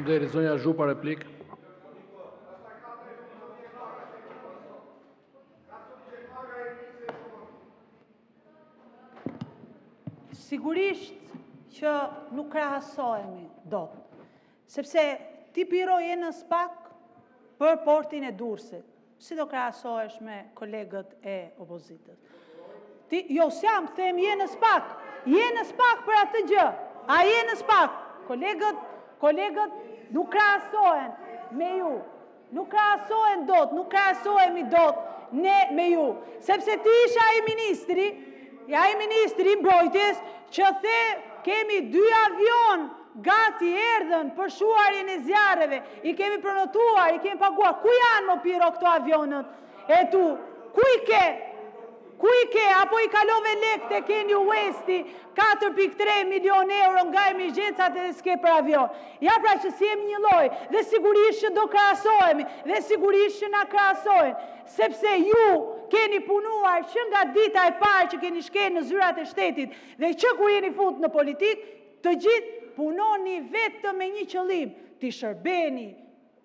Faleminderit! Zonja Zhupa, replikë. Sigurisht që nuk krahasohemi dot, sepse ti, Pirro, je në SPAK për portin e Durrësit. Si do krahasohesh me kolegët e opozitës? Ti, jo, s'jam, them je në SPAK. Je në SPAK për atë gjë. A je në SPAK? Kolegët, kolegët nuk krahasohen me ju. Nuk krahasohen dot, nuk krahasohemi dot ne me ju, sepse ti ishe ai ministri, ai ministri i mbrojtjes që the kemi dy avionë gati erdhën për shuarjen e zjarreve, i kemi prenotuar, i kemi paguar. Ku janë mo Pirro këto avionët e tu? Ku i ke? Ku i ke? Apo i kalove lekët te Kanye West-i 4.3 milionë euro nga emergjencat edhe s'ke për avion? Ja pra që s'jemi njëlloj dhe sigurisht që do krahasohemi dhe sigurisht që na krahasojnë, sepse ju keni punuar që nga dita e parë që keni shkel në zyrat e shtetit dhe që kur jeni fut në politikë, të gjithë punoni vetëm me një qëllim, t'i shërbeni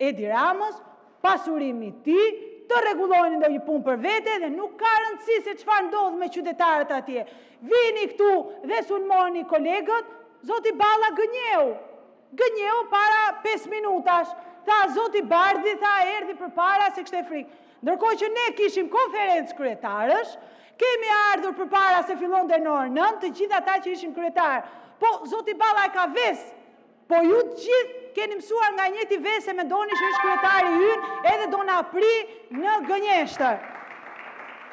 Edi Ramës, pasurimit të tij, të rregulloni ndonjë punë për vete dhe nuk ka rëndësi se çfarë ndodh me qytetarët atje. Vini këtu dhe sulmoni kolegët, zoti Balla gënjeu. Gënjeu para 5 minutash. Tha zoti Bardhi, tha erdhi përpara se kishte frikë. Ndërkohë që ne kishim konferencë kryetarësh, kemi ardhur përpara se fillonte në orën 9, të gjithë ata që ishin kryetarë. Po zoti Balla e ka ves Po ju të gjithë keni mësuar nga i njëjti ves e mendoni që është kryetari ynë edhe do na prijë në gënjeshtër.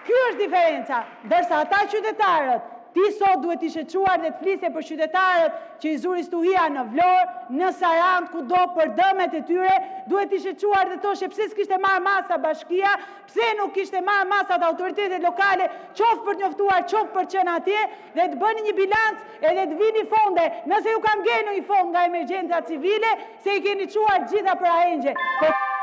Kjo është diferenca, ndërsa ata qytetarët, ti sot duhet të ishe çuar dhe të flisje për qytetarët që i zuri stuhia në Vlorë, në Sarandë, kudo për dëmet e tyre, duhet të ishe çuar dhe thoshe pse s'kishte marrë masa bashkia, pse nuk kishte marrë masat autoritetet lokale, qoftë për të njoftuar, qoftë për të qenë atje dhe të bëni një bilanc edhe të vini fonde, nëse ju ka ngelur ndonjë fond nga emergjenca civile, se i keni çuar të gjitha për ahengje. Po...